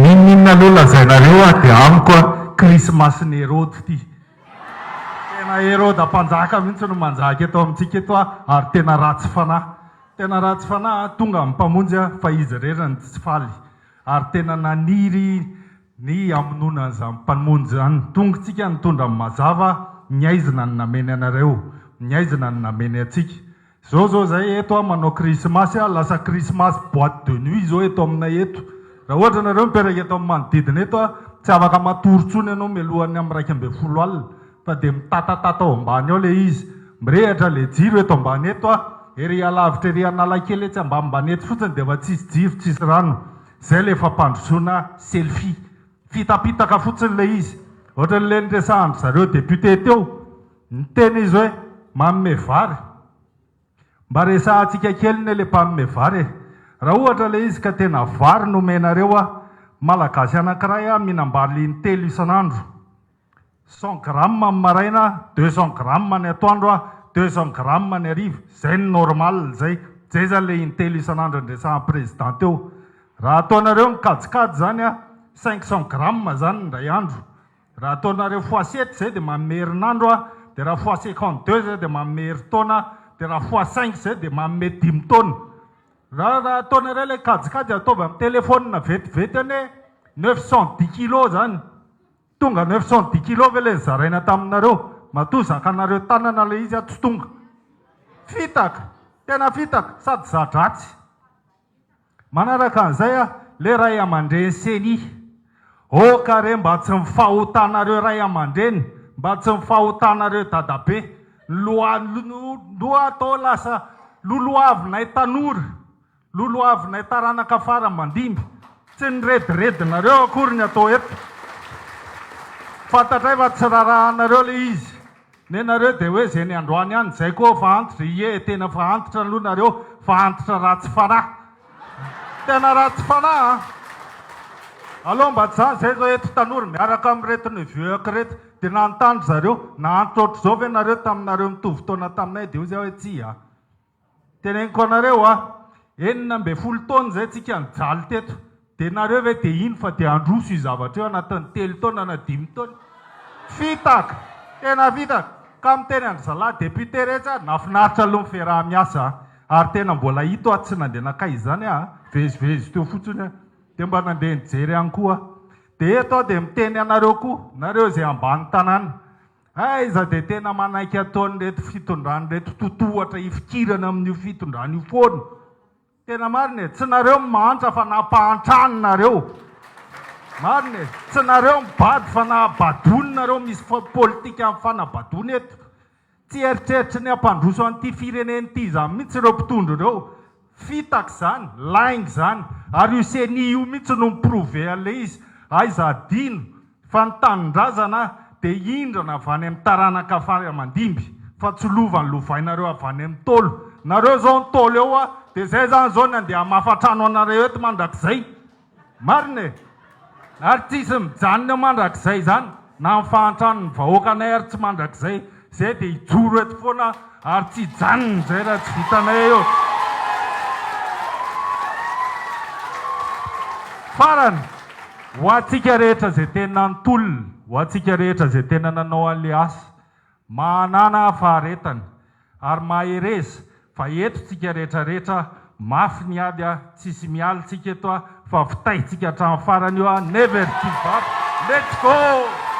N'inon'inona aloha lazainareo a dia amiko a krismasin'i Herody ity. Tena Heroda mpanjaka mihitsy no manjaka eto amintsika eto a ary tena ratsy fanahy. Tena ratsy fanahy a, tonga ny mpamonjy a fa izy irery no tsy faly ary tena naniry ny hamonoana an'izany mpamonjy izany. Tonga tsika nitondra ny mazava, ny haizina no nameny anareo, ny haizina no nameny antsika. Zao zao zay eto aho manao krismasy a, lasa krismasy boite de nuit zao eto aminay eto. Raha ohatra nareo mipetraka eto amin'ny manodidina eto a, tsy afaka matory intsony ianao mialohan'ny amin'ny 11 alina fa dia mitatatata ao ambany ao ilay izy. Mirehitra ilay jiro eto ambany eto a, ery alavitra ery Analakely etsy ambanimbany etsy fotsiny dia efa tsisy jiro, tsisy rano. Zay ilay fampandrosoana selfie. Fitapitaka fotsiny ilay izy. Ohatran'ilay niresahan-dry zareo député teo. Niteny izy hoe manome vary. Mba resahantsika kely ne le mpanome vary e. Raha ohatra le izy ka tena vary no omenareo aho, Malagasy anankiray aho mihinam-bary intelo isan'andro. 100 grammes ny maraina, 200 grammes ny atoandro, 200 grammes ny hariva. Zay ny normal zay. Zay zany le intelo isan'andro niresahan'ny président teo. Raha ataonareo ny kajikajy zany a, 500 grammes zany ny indray andro. Raha ataonareo fois sept zay dia manome herinandro a, dia raha fois 52 zay dia manome herintaona, dia raha fois cinq zay dia manome dimy taona. Raha raha ataonareo ilay kajikajy ataovy amin'ny téléphone vetivety anie 910 kilos zany. Tonga 910 kilos ve ilay nozaraina taminareo? Matoa zakanareo tanana ilay izy a tsy tonga. Fitaka! Tena fitaka! Sady za-dratsy. Manaraka an'izay a, le ray aman-dreny ceni. Aoka re mba tsy ny fahotanareo ray aman-dreny, mba tsy ny fahotanareo dadabe, no no atao lasa lolohavinay tanora, lolohavinay taranaka fara aman-dimby. Tsy ny rediredinareo akory ny atao eto. Fantatray fa tsy rarahanareo le izy. Nenareo dia hoe ze ny androany ihany zay koa fa antitra, ie tena fa antitra aloha nareo fa antitra ratsy fanahy. Tena ratsy fanahy an! Aleo mba tsy zany, zay zao eto tanora miaraka amin'ireto neveu-ako ireto dia nanontany ry zareo na antitra ohatr'izao ve nareo taminareo mitovy taona taminay dia hoy zay hoe tsia. Teneniko anareo a! 16 taona izay tsika nijaly teto, dia nareo ve dia hino fa dia handroso io zavatra io anatin'ny telo taona na dimy taona? Fitaka! Tena fitaka! Ka miteny an-dry zalahy député retsy aho, nahafinaritra aloha ny fiaraha-miasa a! Ary tena mbola ito aho tsy nandeha nankaiza izany aho a! Vezivezy teo fotsiny aho, dia mba nandeha nijery ihany koa aho. Dia eto aho dia miteny anareo koa, nareo izay ambany tanàna, Aiza dia tena manaiky ataon'ireto fitondrana ireto totohatra hifikirana amin'io fitondrana io foana. Tena marina e, tsy nareo no mahantra fa nampahantrany nareo. Marina e, tsy nareo mibado fa nahabadoiny nareo, misy politika amin'ny fanabadoana eto. Tsy eritreritry ny hampandroso an'ity firenena ity izany mihitsy ireo mpitondra ireo. Fitaka izany, lainga izany, ary io ceni io mihitsy no mi-prouver an'ilay izy. Aiza adino fa ny tanindrazana dia indrana avy any amin'ny taranaka fara aman-dimby fa tsy lova nolovainareo avy any amin'ny Ntaolo. Nareo izao Ntaolo eo a, dia izay izany izao ny andeha hamafa trano anareo eto mandrakizay. Marina e! Ary tsisy mijanona eo mandrakizay izany, na ny fahantran'ny vahoakanay ary tsy mandrakizay, izay dia hijoro eto foana ary tsy hijanona izay raha tsy vitanay eo. Farany, ho antsika rehetra izay tena nitolona, ho antsika rehetra izay tena nanao an'ilay asa, Manàna faharetana ary mahereza fa eto tsika rehetra rehetra mafy ny ady a, tsisy mialy tsika eto a, fa vitaintsika hatramin'ny farany io a, never give up, let's go!